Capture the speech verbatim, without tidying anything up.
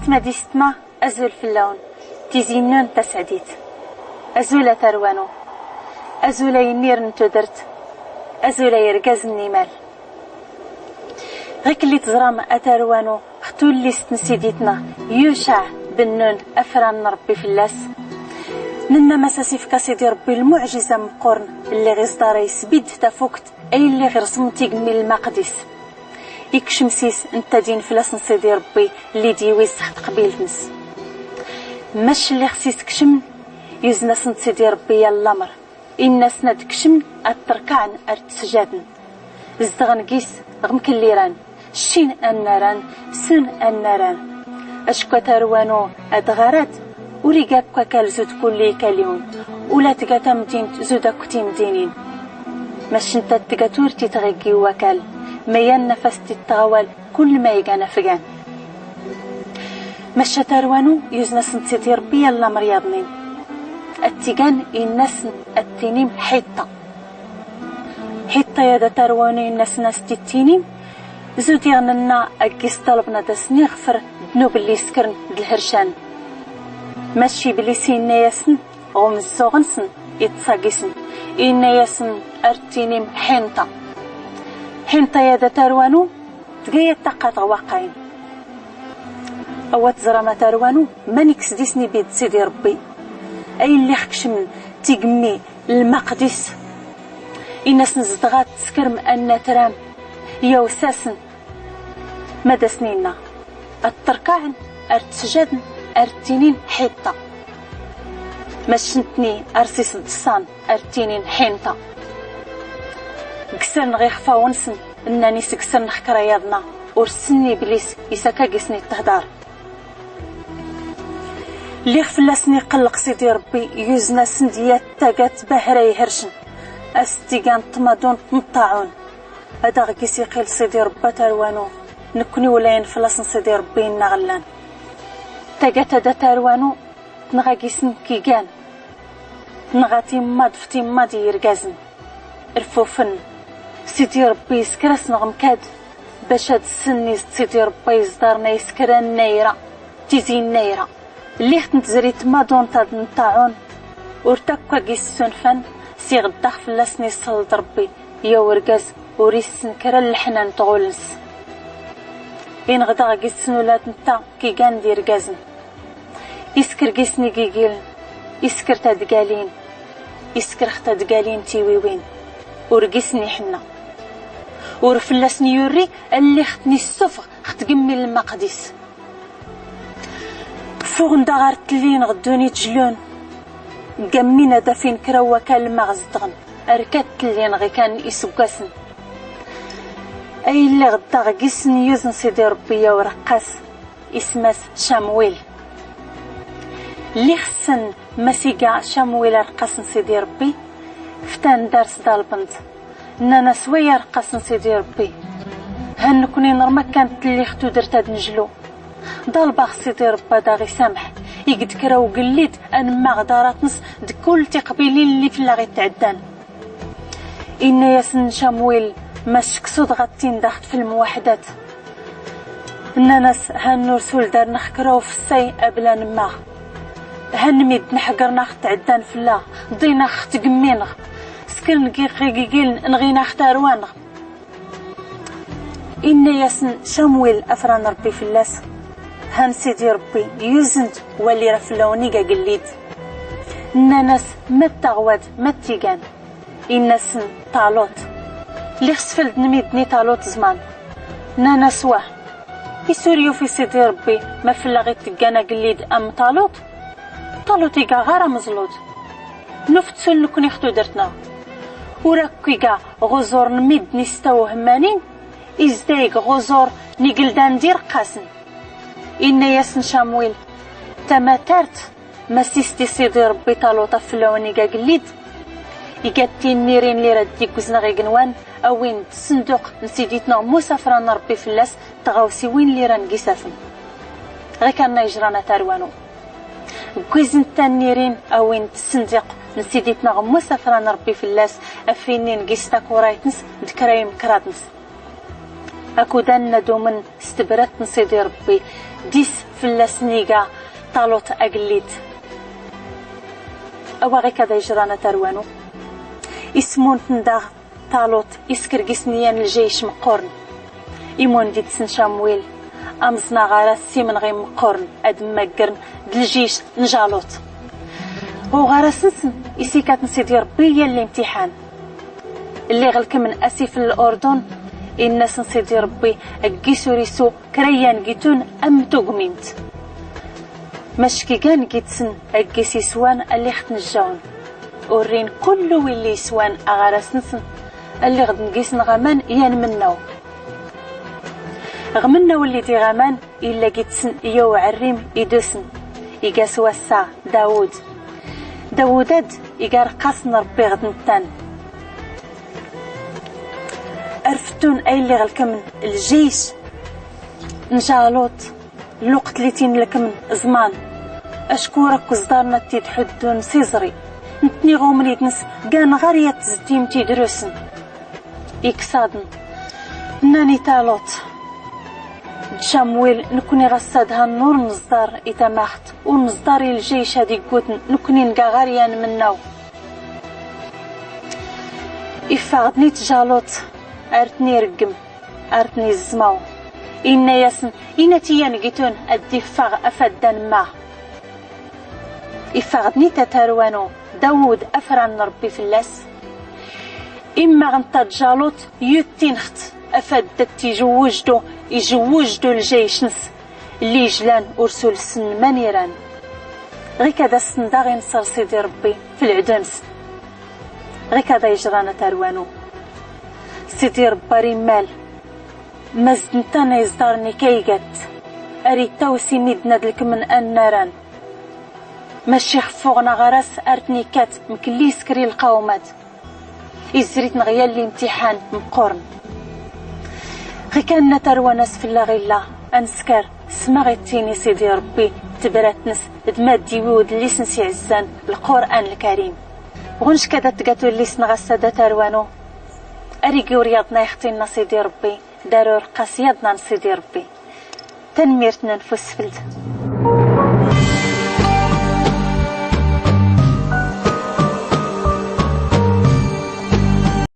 Madist-tma, azul fell-awn. Tizi-nnun tasɛdit. Azul a tarwanu. Azul a yinnirn n-tudrt. Azul a yirgazn n-imal. Ɣikelli tẓram a tarwanu ɣ tullist n-siditna Yucaɛ ben Nun, afran n-Ṛebbi fell-as. Nenna ma-s as-ifka Sidi Ṛebbi lmuɛjiza meqqurn lli ɣ-iẓḍar a-yisbid tafukt a yelli ɣ-irsmn tigemmi n-lmaqdis. Ikcem s-is n-tadin fell-asn Sidi Ṛebbi lli d-iwiz ɣ-tqbilt-ns. Mac lliɣ s-is-kcmn, yuzn-asn-d Sidi Ṛebbi yal lamr. Inn-asn ad-kcmn, ad-ṭṭrkaɛn, ar-tt-sjadn. Zdɣn gis ɣ-mkll iran, ccin annaran, sun annaran. Acku a tarwanu ad-ɣarad, ur iga akk akal zud kulli ikaliwn, ula tga tamdint zud akk timdinin. Mac nttat tga turtit ɣ-igi wakal, ma yan nafast ittɣawal kull ma igan afgan. Mac a tarwanu yuzn-asn-d Sidi Ṛebbi yal lamr yaḍnin. Ad-t-igan, inn-asn ad-tinim ḥiṭṭa. Ḥiṭṭa ya da tarwanu, inn-asn as-t-ittinim, zud iɣ nenna, ag gis ḍalbn ad-asn-iɣfr dnub lli iskrn d-lhrcan. Mac iblis inna-yasn, ɣ-umzzuɣ-nsn, iṭṭṣa gisn, inna-yasn ar-tinim ḥinṭa. Ḥinṭa ya da tarwanu, tga yat taqqat ɣ-waqqayn. Awa tẓram a tarwanu, ma-n-iks disn ibid Sidi Ṛebbi. A yelli ɣ-kcmn tigemmi n-lmaqdis, inn-asn zdɣat tskrm annatram, yawsasn. Ma-d-asn-inna, ad-ṭṭrkaɛn, ar-tt-sjadn, ar-ttinin ḥiṭṭa. Mac ntni ar-s-isḍṣan, ar-ttinin ḥinṭa. Gsrn ɣ-ixfaw-nsn, nnan-is gsrn ɣ-krayaḍna, ur ssnn iblis is akka gisn-itthdar. Lliɣ fell-asn iqqlq Sidi Ṛebbi, yuzn-asn-d yat tagat bahra ihrcn, a-s-tt-igan tmaḍunt n-ṭṭaɛun. Ad-aɣ gis-iqil Sidi Ṛebbi a tarwanu, nkni ulayn fell-asn Sidi Ṛebbi inna ɣ-llan. Tagat a da tarwanu, tnɣa gisn kigan, tnɣa timmaḍ f-timmaḍ i-yirgazn. Rfufn, Sidi Ṛebbi iskr-asn ɣ-mkad, bac ad-ssnn is-d Sidi Ṛebbi a iẓḍarn a iskr annayra, tizi n-nayra. Lliɣ tn-tzri tmaḍunt-ad n-ṭṭaɛun, ur-t akk a gis-ssunfan, s-iɣ ddaɣ fell-asn issllḍ Ṛebbi, yaw urgaz ur issn kra n-lḥnan n-tɣul-ns. Inɣ daɣ gis-sn ula d-ntta kigan d-irgazn. Iskr gisn igigiln, iskr tadgalin, iskr ɣ-tadgalin tiwiwin, ur gisn-iḥnna. Ur fell-asn-yurri a lliɣ tn-issufɣ ɣ-tgmmi n-lmaqdis. Fuɣn daɣ ar-tlin ɣ-ddunit jlun, gammin ad-afin kra n-wakal ma ɣ-zdɣn, ar-kat tlin ɣ-ikan isggwasn. A illiɣ daɣ gisn yuzn Sidi Ṛebbi yaw rqqas, ism-as Camwil. Lliɣ ssn ma-s iga Camwil arqqas n-Sidi Ṛebbi, ftan dar-s ḍalbn-t. Nnan-as, way arqqas n-Sidi Ṛebbi, han nkni nrma akkan tlli ɣ-tudrt ad-njlu. Ḍalbaɣ Sidi Ṛebbi ad-aɣ-isamḥ, ig-d kra ugellid a nmmaɣ ḍarat-ns d-kull tiqbilin lli fell-aɣ-itɛddan. Inna-yasn Camwil, ma-s cksuḍ ɣa-t-tindaɣ-t f-lmwaḥdat. Nnan-as, han ur sul darnɣ kra ufessay abla nmmaɣ. Han middn ḥgrnɣ-t tɛddan fell-aɣ, ḍinɣ-t gmminɣ. Skrn giɣ ɣ-igigiln nɣinɣ-t arwanɣ. Inna-yasn Camwil afran Ṛebbi fell-as, han Sidi Ṛebbi yuzn-d walli ra fell-awn ig agellid. Nnan-as, ma d-taɣwad, ma d-tigan? Inna-sn, Ṭalot. Lliɣ sfldn middn i Ṭalot ẓman. Nnan-as, wah, is ur yufi Sidi Ṛebbi ma fell-aɣ-itggan agellid am Ṭalot? Ṭalot iga ɣar amẓlut. Nuf-t sul nkni ɣ-tudrt-nɣ. Ur akk iga ɣ-uẓur n-middn istaw hmmanin, izday ɣ-uẓur n-igldan d-irqqasn. Inna-yasn Camwil, tamatart, ma-s isdi Sidi Ṛebbi Ṭalot a fell-awn ig agellid, iga-t tinnirin lli ra d-igwzn ɣ-ignwan, awin-d ssenduq n-sidit-nɣ Musa afran Ṛebbi fell-as, tɣawsiwin lli ran gisafn. Ɣikanna ijran a tarwanu. Gwizn-t tannirin, awin-d ssenduq n-sidit-nɣ Musa afran Ṛebbi fell-as, a-f-innin gis takurayt-ns d-kra imkraḍ-ns. Akudan ad-umn s-tbrat n-Sidi Ṛebbi, dis Fell-asn iga taluṭ agellid. Awa ɣikad ay jran a tarwanu. Ismun-tn daɣ taluṭ iskrgis-n yan ljayc mqqurn. Imun did-sn camwil amẓn aɣaras s-imnɣi mqqurn ad-mmaggren d-ljayc n-jaluṭ. Uɣaras-nsn isikatn sidi rbbi yal limtiḥan. Lliɣ lkmn asif n-lurdun, inna-sn sidi rbbi aggis ur isu kra iyan gitun am tugmimt. Mack igan git-sn aggis iswan alliɣ-tn-jjawn. Urrin kullu willi iswan aɣaras-nsn alliɣ-d-ngisnɣ aman yan mnnaw. Ɣ mnnaw lli diɣ aman illa git-sn iyaw ɛrrim idusn. Iga s-wassa dawud. Dawud-ad iga rqqas n-rbbi ɣ-d-nttan. Ar fttun ay lliɣ lkmn ljayc n-jaluṭ. Lluqt lli-t-in lkmn ẓman. Acku ur akk ẓḍarn ad-t-id-ḥuddun s-iẓri. Ntni ɣ-umnid-ns gan ɣar yat tzeddim-t-id rusn. Iksaḍn nnan i taluṭ d-camwil, nkni ɣas ad-hann ur nẓḍar i tamaxt ur nẓḍar i ljayc ad-iggutn, nkni nga ɣar yan mnnaw. Iffeɣ-dn-it jaluṭ ar-tn-irggm ar-tn-iẓẓmaw. Inna-yasn inat iyan gitun ad-iffeɣ afaddan-mma. Iffeɣ-dn-it a tarwanu dawud afran n-rbbi fell-as. Immaɣ-nta d-jaluṭ yuttinx-t afadda-t-ijwwjdu ijwwjdu ljayc-ns. Lli ijlan ur sulsn man iran. Ɣikad-asn daɣ inṣr sidi rbbi f-lɛdu-nsn. Ɣikad ay jran a tarwanu. Sidi rbbi ar immal mazd-ntan a iẓḍarn ikaygat. Ar ittaws imidn ad-lkmn annaran. Mac ixffuɣn aɣaras ar-tn-ikkat mklli iskri lqawmat. Izri-tn ɣ-yalli imtiḥan mqqurn. Ɣikanna tarwanas fell-aɣ illa anskar s-maɣ-ittini sidi rbbi tebrat-ns d-mad-iwi udllis-ns iɛzzan lqur'an lkarim. Ɣunckad ad-tga tullis-nɣ ass-ad a tarwanu. Ar-igi ur yaḍna ixṭi-nna sidi rbbi. Dar urqqas yaḍna n-sidi rbbi. Tanmirt-nn f-usfld.